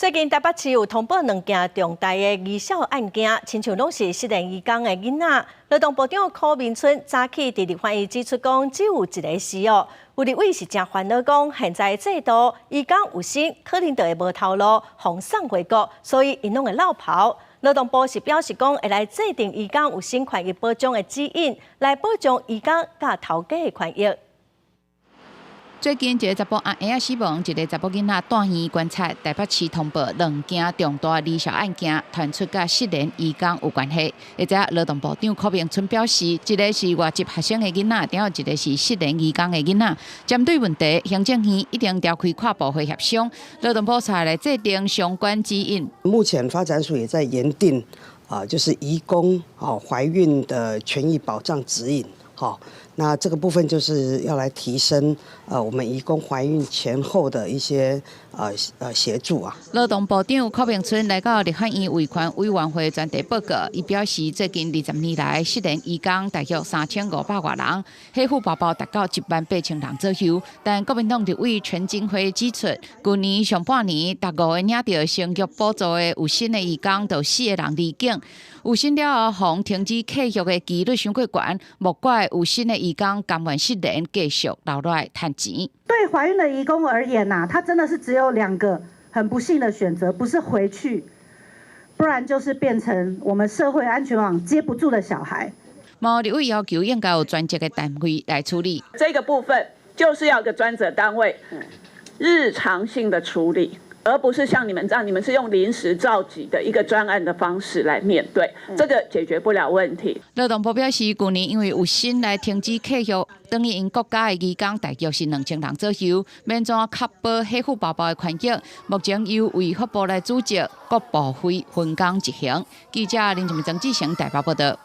最近台北市有通報兩件重大的疑小案件，親像攏是失聯移工的囡仔。勞動部長許明春早起佇立法院指出講，只有一个是哦。有立委是誠煩惱講，現在制度移工有身可能就會無頭路，予送回國，所以𪜶攏會落跑。勞動部是表示講，會來制定移工有身權益保障的指引，來保障移工佮頭家的權益。最近一个查埔阿嬰仔死亡，一个查埔囡仔蹛院觀察，台北市通報兩件重大離校案件，傳出佮失聯移工有關係。而且勞動部長許明春表示，一个是外籍學生的囡仔，另外一个是失聯移工的囡仔。針對問題，行政院已經召開跨部會協商，勞動部才來制定相關指引。目前發展署也在研訂啊，就是移工啊懷孕的權益保障指引。好，那這個部分就是要來提升我們移工懷孕前後的一些協助啊。勞動部長許明春來到立法院維權委員會專題報告，伊表示最近20年來失聯移工大約3500外人，黑戶寶寶達到1萬8千人左右。但國民黨立委陳金輝指出，舊年上半年逐五个領著生育補助的有身的移工，就四个人離境。有身了後，予停止契約的幾率傷過懸，莫怪有身的移工甘願失聯，繼續留落來趁錢。對懷孕的移工而言吶，他真的是只有兩個很不幸的選擇，不是回去，不然就是變成我們社會安全網接不住的小孩。毛立委要求應該有專責的單位來處理。這個部分就是要個專責單位，日常性的處理。而不是像你們這樣，你們是用臨時召集的一個專案的方式來面對，這個解決不了問題。勞動部表示，舊年因為有身來停止契約，轉去𪜶國家的移工大約是2000人左右，欲按怎確保黑戶寶寶的權益，目前由衛福部來組織各部會分工執行。記者林靜曾志成台北報道。